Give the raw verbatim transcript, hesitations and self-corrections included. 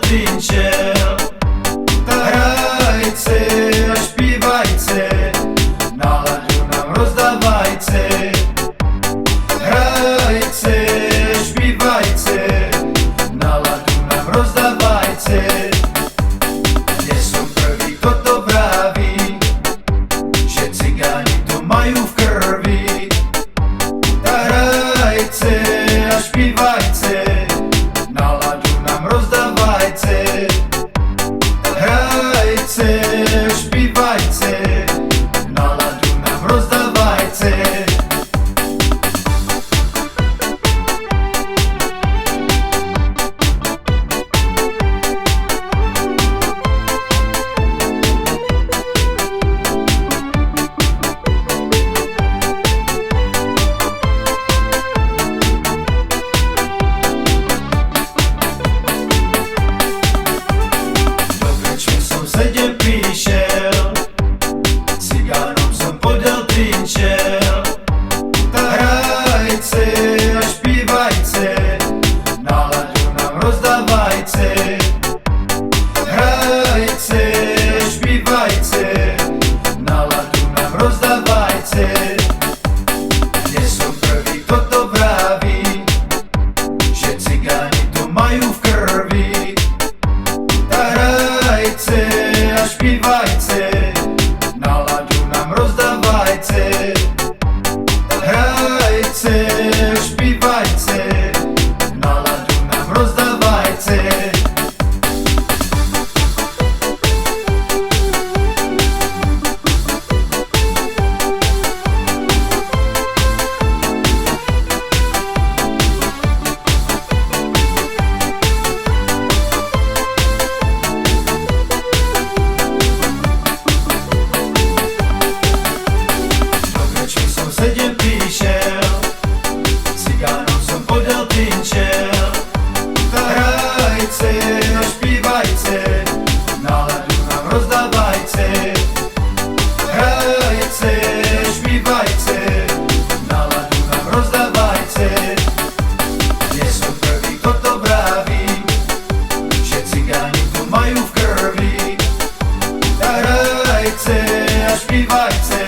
tinčel. Tak hrajce a špívajce, náladu nám rozdávajce. Hrajce a špívajce, náladu nám rozdávajce. Dnes som prvý, kto to vraví, že cigáni to majú v krvi. Tak hrajce a špívajce, náladu nám rozdávajce. Hrajce, špívajce, náladu nám rozdávajce. Do krčmy som sedel, prišiel, cigánom som podal tinčel. Tak hrajce a špívajce, náladu nám rozdávajce. Hrajce, špívajce, náladu nám rozdávajce. Dnes som prvý, kto to vraví, že cigáni to majú v krvi. Tak hrajce a špívajce, náladu nám rozdávajce. Hrajce, špívajce, náladu nám rozdávajce. Do krčmy som sedel, prišiel, cigánom som podal tinčel. Tak hrajce a špívajce, náladu nám rozdávajce. Hrajce, špívajce, náladu nám rozdávajce. Dnes som prvý, kto to vraví, že cigáni to majú v krvi. Tak hrajce a špívajce,